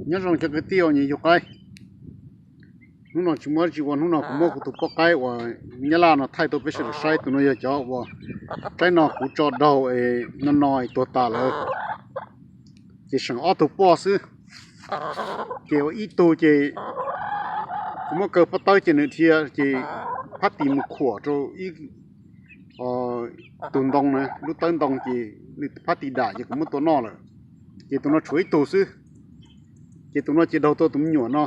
Nyob zoo cov kwv tij uas nyiam yug qaib. Hnub no tsis muaj dab tsi ua, hnub no kuv muab kuv tus poj qaib uas Nyab Laj no thaij tuaj peb sawv daws saib. Tus no yog cov uas qaib no kuv tso daug es no no es tuag tas lawm, ces seem ob tug poj xwb. Ces ua ib tug ces kuv muab kaw pob tawb ces nws dhia ces phab tis mus khuam rau ib tug ntoo na, lub tawb ntoo ces nws phab tis dam ces kuv muab tua noj lawm. Ces tus no tshuav ib tug xwb. Ces tus no ces daug tau tus me nyuam no.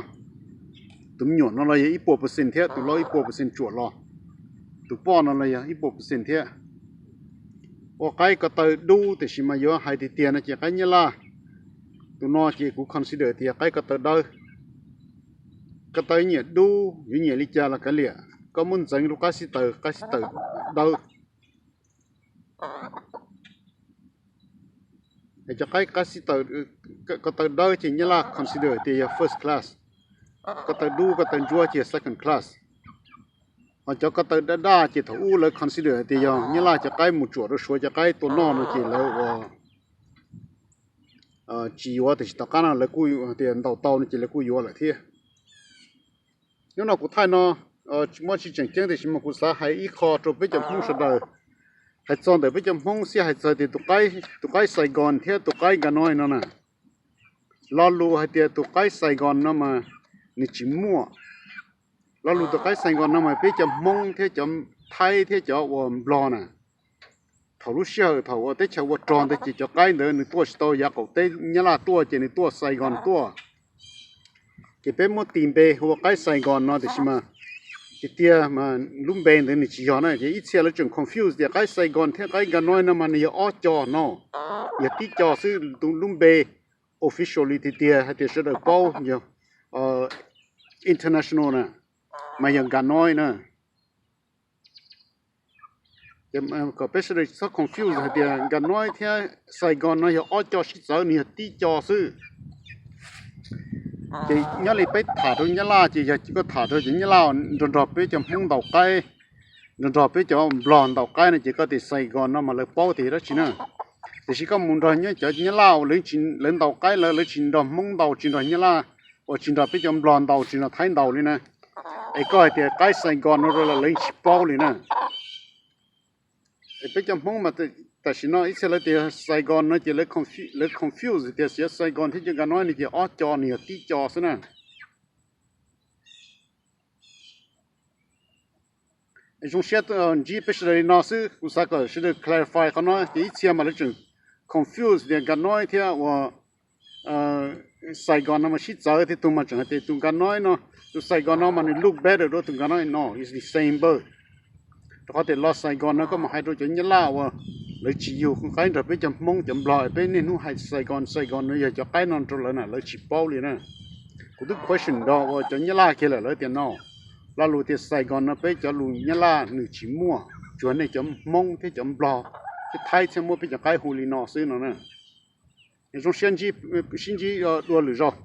Tus me nyuam no los yog ib puas percent thiab, tus laub ib puas percent tsuam los. Tus poj no los yog ib puas percent thiab. Ua qaib ko taw dub tiam sis mas yuav hais tiag tiag no ces qaib Nyab Laj. Tus no ces kuv consider tias qaib ko taw dawb. Ko taw nyiam dub yuav nyiam li cas los kav liam, koj muab ntxeev rau qab xib taws, qab xib taws dawb. Cov qaib qab xib taws, ko taw dawb ces Nyab Laj consider tias yog first class. Ko taw dub ko taw ntsuab ces second class. Ho cov ko taw daj daj ces thaum ub lawv consider tias yog Nyab Laj cov qaib mus tsuam rau Suav cov qaib tua noj no ces lawv ua tsis yuav, tiam sis tom qab no lawv kuj tias ntaus tau no ces lawv kuj yuav lawm thiab. Hnub no kuv thaij no tsis muaj tsi tseem ceeb tiam sis mas kuv xav hais ib qho rau peb cov Hmoob sawv daws. Hais txog ntawm peb cov Hmoob xij hais txog tias tus qaib Saigon thiab tus qaib Gagnois no na, lo lus hais tias tus qaib Saigon no mas nws tsis muaj. Lo lus tus qaib Saigon no mas peb cov Hmoob thiab cov Thaib thiab cov uas Nplog na, thaum lub sij hawm thaum uas teb chaws ua rog ntawd ces cov qaib ntawd nws tuaj tsis tau yav qaum teb Nyab Laj tuaj ces nws tuaj Saigon tuaj. Ces peb muab tis npe hu ua qaib Saigon no tiam sis mas tiag tiag mas lub npe ntawd nws tsis yog na. Ces ib txhia lawv tseem confuse tias qaib Saigon thiab qaib Gagnois no mas nws yog ob co no, yog tib co xwb. Tus lub npe officially tiag tiag hais tias sawv daws paub yog international na, mas yog Gagnois na. Kom peb sawv daws txhob confuse hais tias Gagnois thiab Saigon no yog ob co sib txawv, nws yog tib co xwb. Ces nyob li peb tham rau Nyab Laj ces yog koj tham rau cov Nyab Laj nrog nrog peb cov Hmoob ntaus qaib, nrog nrog peb cov Nplog ntaus qaib no ces koj tias Saigon no mas lawv paub tias yog dab tsi na. Tiam sis koj mus nrog nyob cov Nyab Laj uas lawv ntaus qaib lawv, lawv tsis nrog Hmoob ntaus, tsis nrog Nyab Laj, uas tsis nrog peb cov Nplog ntaus, tsis nrog Thaib ntaus li na, es koj hais tias qaib Saigon no rau lawv tsis paub li na. Es peb cov Hmoob mas tam sim no ib txhia lawv tias Saigon no ces lawv confuse tias xyov Saigon thiab cov Gagnois no ces ob co nws yog tib co xwb na. Zoo siab ntsib peb sawv daws li no xwb, kuv xav kom sawv daws clarify qhov no ces ib txhia mas lawv tseem confuse tias Gagnois thiab uas Saigon no mas sib txawv, thiab tus mas tseem hais tias tus Gagnois no, tus Saigon no mas nws look better rau tus Gagnois no, it's the same bird. Rau qhov tias lo Saigon no koj mus hais rau cov Nyab Laj uas lawv tsis yug qaib nrog peb cov Hmoob cov Nplog, peb niaj hnub hais Saigon Saigon no yog cov qaib no rau lawv na, lawv tsis paub li na. Kuv twb question nrog uas cov Nyab Laj kiag lawm, lawv tias no, lo lus tias Saigon no peb cov lus Nyab Laj nws tsis muaj, tsuas nej cov Hmoob thiab cov Nplog thiab Thaib thiaj muab peb cov qaib hu li no xwb no na. Zoo siab sib ntsib dua lwm zaus.